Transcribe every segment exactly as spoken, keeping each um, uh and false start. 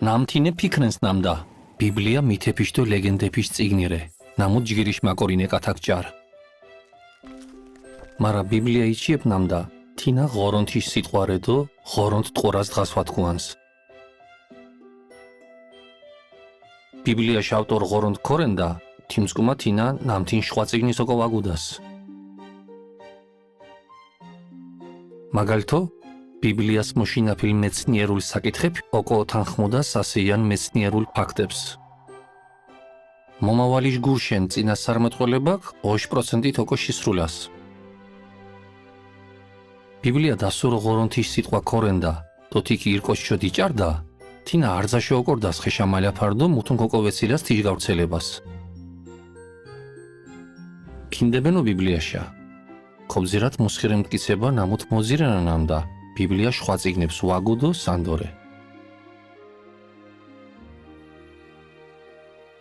ნამთინე ფიქრენს ნამდა, ბიბლია მითეფიშ დო ლეგენდეფიშ წიგნი რე, ნამუთ ჯგირიშ მაკორინე კათაქ ჭარ. მარა ბიბლია იჩიებ ნამდა, თინა ღორონთიშ სიტყვა რე დო ღორონთ ტყორას დღას ვათქუანს. ბიბლია ჟავ ტყორ ღორონთ ქორენდა, თიმსკუმა თინა ნამთინ შუა წიგნი სოკო ვაგუდას. მაგალითო, ბიბლიას მოშინაფილ მეცნიერულ საკითხებ ოკო ოთანხმუდა სასეიან მეცნიერულ ფაქტებს. მომავალიშ გურშენ წინასწარმეტყველებაქ ოშ პროცენტით ოკო შისრულას. ბიბლია დასურო ღორონთიშ სიტყვა ქორენდა, თოთიქ ირკოჩ შო დიჭარდა, თინა არძაშო ოკორდას ხეშა მალაფარდო მუთუნ გოკოვეცილას თიშ გავრცელებას. ქინდებენო ბიბლიაშა. ქობზირათ მუსხირემ მტკიცება ნამუთ მოძირენან ამდა, ბიბლია შუა წიგნებს ვაგუდო სანდორე.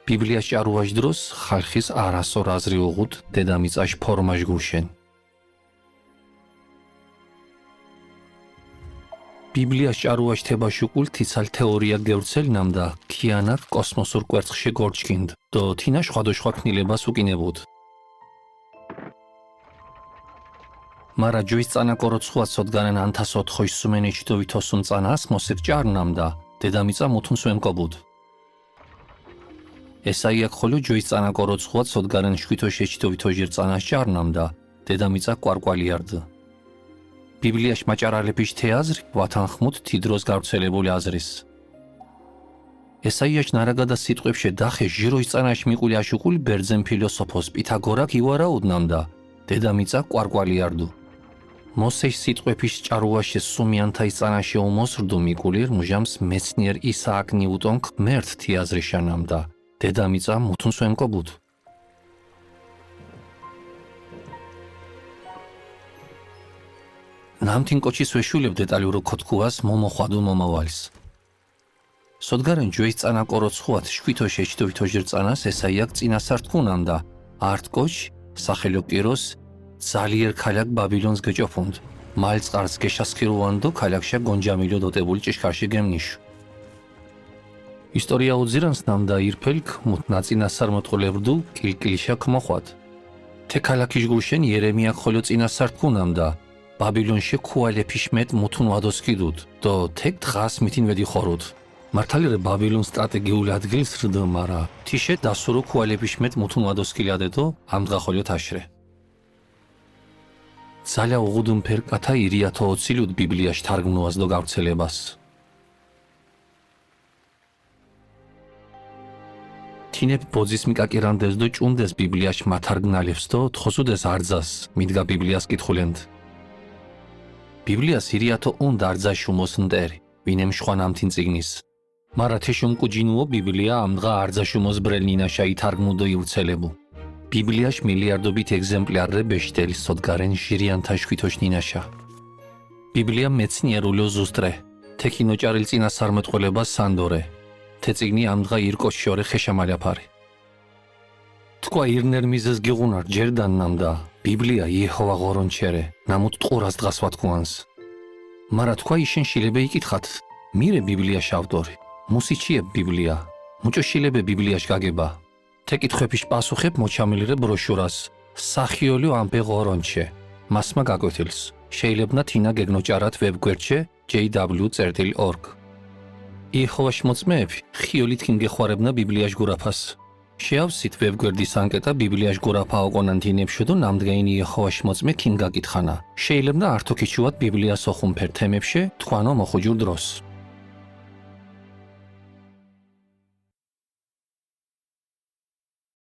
ბიბლიას ჭარუაშ დროს ხალხის არასო რაზრი უღუდ დედამიწაშ ფორმაშ გურშენ. ბიბლიას ჭარუაშ თებაშ უკულ თიცალ თეორია გევრცელნამდა, ქიანაკ კოსმოსურ კვერცხშე გორჩქინდ, დო თინა ხვადოშხვა ქნილებას უკინებუდ. მარა ჯოის წანა კოროცხუა სოდგანან ანთას ოთხოის სუმენეჩ დო ვითოსუმ წანას მოსეთ ჭარნამდა, დედამიწა მუთუნ სვემკობუდ. ესაიაკ ხოლო ჯოის წანა კოროცხუა სოდგანან შვითოშეჩ დო ვითოჟირ წანას ჭარნამდა, დედამიწა კვარკვალიარდ. ბიბლიაშ მაჭარალეფიშ თე აზრი ვათანხმუთ თი დროს გავრცელებული აზრის. ესაიაშ ნარაგადა სიტყვებშე დახე ჟიროის წანაშ მიყულე აშუკულ ბერძენ ფილოსოფოს პითაგორაკ ივარაუდნამდა, დედამიწა კვარკვალიარდუ. მოსეშ სიტყვეფიშ ჭარუაშე სუმიანთაის წანაშე უმოსრდუ მიკულირ მუჟამს მეცნიერ ისააკ ნიუტონ ქმერთ თი აზრიშანამდა, დედამიწა მუთუნ სვემკობუდ. ნამთინ კოჩის ვეშულებ დეტალურო ქოთქუას მომოხვადუ მომავალს. სოდგარენ ჯოის წანა კოროცხუათ შვითოშეჩ დო ვითოჟირ წანას ესაიაკ წინასარ თქუნამდა, ართკოჩ, სახელო კიროს, ძალიერ ქალაკ ბაბილონს გეჭოფუნდ, მალ წყარს გეშასქირუანდო ქალაკშა გონჯამილო დოტებული ჭიშქარში გემნიშ. ისტორია უძირანს ნამდა ირფელქ მუთ ნაწინასარ მოტყოლებრდუ კილკილიშა ქმოხვად. თე ქალაკიშ გურშენ იერემიაკ ხოლო წინასარ თქუნამდა, ბაბილონშე ქუალეფიშ მეტ მუთუნ ვადოსკიდუდ, დო თეკ დღას მითინ ვედი ხორუდ. მართალი რე ბაბილონ სტრატეგიულ ადგილს რდ, მარა თიშე დასურო ქუალეფიშ მეტ მუთუნ ვადოსკილადე დო ამ დღა ხოლო თაშრე. ძალა უღუდუნ ფერკათა ირიათო ოცილუდ ბიბლიაშ თარგმნუას დო გავრცელებას. თინეფ ბოძის მიკაკირანდეს დო ჭუნდეს ბიბლიაშ მათარგნალებს დო თხოსუდეს არძას მიდგა ბიბლიას კითხულენდ. ბიბლიას ირიათო უნდ არძაშ უმოს ნტერი, ვინემ შვან ამთინ წიგნის. მარა თეშ უმკუჯინუო ბიბლია ამ დღა არძაშ უმოს ბრელ ნინაშა ითარგმნუდო ივრცელებუ. ბიბლიაშ მილიარდობით ეგზემპლიარე ბეშდელ სოდგარენ ჟირიანთა ܫქვითოშ ნინაშა. ბიბლია მეცნიერულო ზუსტრე, თექინოჭარილ წინასარმეტყველება სანდორე. თე წიგნი ამ დღა ირკოჩ შორე ხეშამალაფარი. თქვა ირნერ მიზეს გიღუნარ ჯერდან ნამდა, ბიბლია იეჰოვა ღორონჩერე, ნამუთ ტყურას დღას ვათქუანს. მარა თქვა იშენ შილებე იკითხათ, მირე ბიბლიაშ ავტორი, მუსიჩიებ ბიბლია, მუჭო შილებე ბიბლიაშ გაგება. თე კითხვეფიშ პასუხებ მოჩამილირე ბროშურას, სახიოლი ამპე ღორონჩე, მასმა გაკვეთილს. შეიძლება თინა გეგნოჭარათ ვებგვერდჩე ჯეი დაბლიუ წერტილ ორგ. იეჰოვაშ მოწმეები ხიოლით ქინ გეხوارებნა ბიბლიაშ გურაფას. შეავსით ვებგვერდის ანკეტა ბიბლიაშ გურაფა ოკონან თინებშუდო ნამდგაინი იეჰოვაშ მოწმე ქინ გაკითხანა. შეიძლება ართო ქიჩუათ ბიბლიას ოხუმფერ თემებშე თქვანო მოხუჯურ დროს.